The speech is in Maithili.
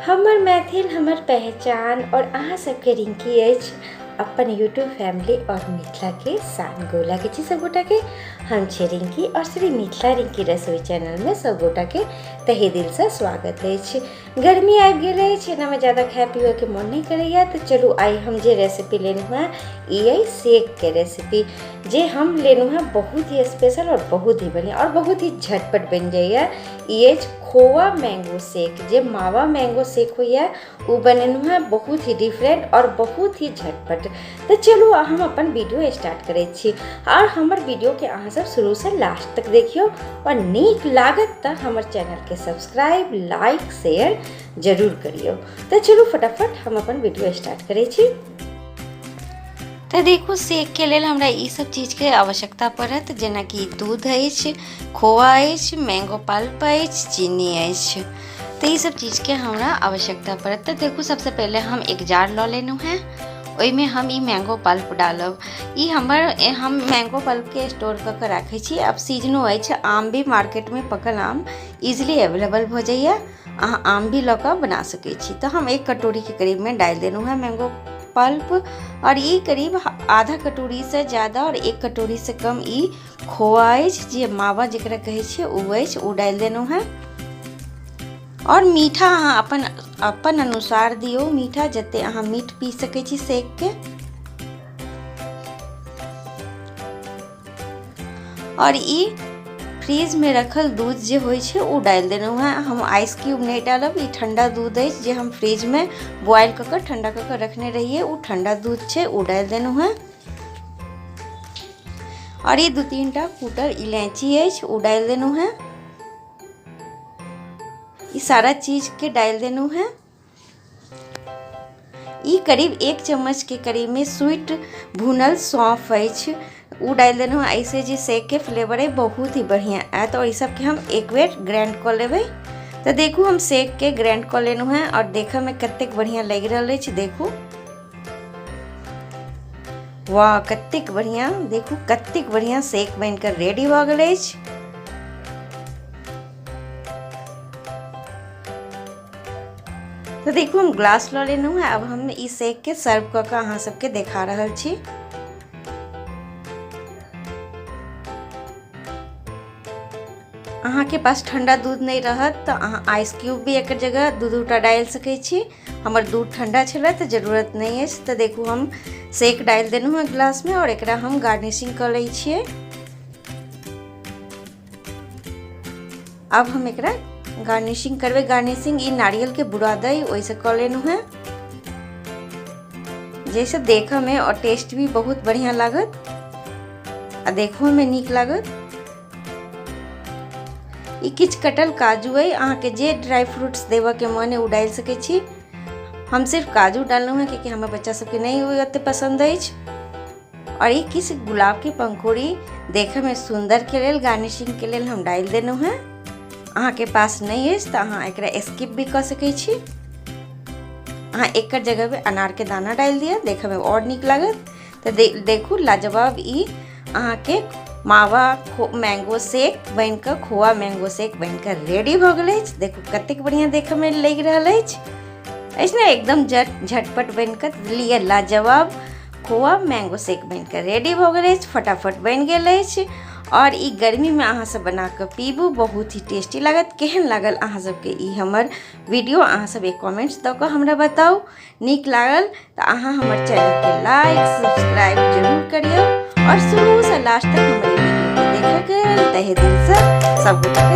हमर मैथिल हमर पहचान और अहाँ सबके रिंकी अछि अपन यूट्यूब फैमिली और मिथिला के शान गोला के छी सब गोटा के। हम छी रिंकी और श्री मिथिला रिंकी रसोई चैनल में सब गोटा के तहे दिल से स्वागत अछि। गर्मी आबि गेल अछि, एनामे ज़्यादा खाय पीबऽ के मन नहीं करैया, तो चलू आइ हम जे रेसिपी लेलहुँ हेँ ई अइ शेक के रेसिपी, जे हम लेलहुँ हेँ बहुत ही स्पेशल और बहुत ही बढ़िआँ और बहुत ही झटपट बनि जाइए। ई अछि खोआ मैंगो शेक, जे मावा मैंगो शेक होइए ओ बनेलहुँ हेँ, बहुत ही डिफरेंट और बहुत ही झटपट। तऽ चलू हम अपन वीडियो स्टार्ट करै छी और हमर वीडियोके अहाँ सब शुरूसँ लास्ट तक देखियौ और नीक लागत तऽ हमर चैनलके सब्सक्राइब लाइक शेयर जरूर करियौ। तऽ चलू फटाफट हम अपन वीडियो स्टार्ट करै छी। तऽ देखू शेकके लेल हमरा ई सब चीजके आवश्यकता पड़त, जेनाकि दूध अछि, खोआ अछि, मैंगो पल्प अछि, चीनी अछि। तऽ ई सब चीजके हमरा आवश्यकता पड़त। तऽ देखू सबसँ पहिले हम एक जार लऽ लेलहुँ हेँ, ओहिमे हम ई मैंगो पल्प डालब। ई हमर हम मैंगो पल्पके स्टोर कऽ कऽ राखै छी। आब सीजनो अछि, आम भी मार्केटमे पकल आम इजिली अवेलेबल भऽ जाइए, अहाँ आम भी लऽ कऽ बना सकै छी। तऽ हम एक कटोरीके करीबमे डालि देलहुँ हेँ मैंगो पल्प और ई करीब आधा कटोरीसँ ज्यादा और एक कटोरीसँ कम ई खोआ अछि, जे मावा जकरा कहै छियै ओ अछि, ओ डालि देलहुँ हेँ। और मीठा अहाँ अपन अपन अनुसार दियौ, मीठा जते अहाँ मीठ पी सकै छी शेकके। और ई फ्रीजमे रखल दूध जे होइ छै ओ डालि देलहुँ हेँ। हम आइस क्यूब नहि डालब, ई ठण्डा दूध अछि जे हम फ्रीजमे बॉयल कऽ कऽ ठण्डा कऽ कऽ रखने रहियै, ओ ठण्डा दूध छै, ओ डालि देलहुँ हेँ। और ई 2-3 टा कूटल इलायची अछि, ओ डालि देलहुँ हेँ। ई सारा चीजके डालि देलहुँ हेँ। ई करीब 1 चम्मच के करीब में स्वीट भुनल सौंफ अछि, ओ डालि देलहुँ हेँ। एहिसँ जे शेकके फ्लेवर अइ बहुत ही बढ़िआँ आयत। और ई सबके हम एक बेर ग्राइंड कऽ लेबै। तऽ देखू हम शेकके ग्राइंड कऽ लेलहुँ हेँ और देखऽमे कतेक बढ़िआँ लागि रहल अछि। देखू वाह कतेक बढ़िआँ, देखू कतेक बढ़िआँ शेक बनिकऽ रेडी भऽ गेल अछि। तऽ देखू हम ग्लास लऽ लेलहुँ हेँ। आब हम ई शेकके सर्व कऽ कऽ अहाँ सबके देखा रहल छी। अहाँके पास ठण्डा दूध नहि रहत तऽ अहाँ आइस क्यूब भी एकर जगह 2-2 टा डालि सकै छी। हमर दूध ठण्डा छलै तऽ जरूरत नहि अछि। तऽ देखू हम शेक डालि देलहुँ हेँ ग्लासमे और एकरा हम गार्निशिंग कऽ लै छियै। आब हम एकरा गार्निशिंग करबै। गार्निशिंग ई नारियलके बुरादा अइ ओहिसँ कऽ लेलहुँ हेँ, जाहिसँ देखऽमे और टेस्ट भी बहुत बढ़िआँ लागत आ देखहोमे नीक लागत। ई किछु कटल काजू अइ, अहाँके जे ड्राई फ्रूट्स देबऽके मन अइ ओ डालि सकै छी। हम सिर्फ काजू डाललहुँ हेँ कियाकि हमर बच्चा सबके नहि ओ ओतेक पसन्द अछि। और ई किछु गुलाबके पंखुड़ी देखऽमे सुन्दरके लेल गार्निशिंगके लेल हम डालि देलहुँ हेँ। अहाँके पास नहि अछि तऽ अहाँ एकरा स्किप भी कऽ सकै छी। अहाँ एकर जगह पे अनारके दाना डालि दिअ, देखऽमे आओर नीक लागत। तऽ देखू लाजवाब ई अहाँके मावा मैंगो शेक बनिकऽ खोआ मैंगो शेक बनिकऽ रेडी भऽ गेल अछि। देखू कतेक बढ़िआँ देखऽमे लागि रहल अछि, अछि ने एकदम झटपट बनिकऽ। लिअ लाजवाब खोआ मैंगो शेक बनिकऽ रेडी भऽ गेल अछि, फटाफट बनि गेल अछि। और ई गर्मीमे अहाँ सब बनाकऽ पीबू, बहुत ही टेस्टी लागत। केहन लागल अहाँ सबके ई हमर वीडियो, अहाँ सब एक कमेंट्स दऽ कऽ हमरा बताउ। नीक लागल तऽ अहाँ हमर चैनलके लाइक सब्सक्राइब जरूर करियौ और शुरूसँ लास्ट तक हमर ई वीडियोके देखैके लेल तहे दिलसँ सब गोटाके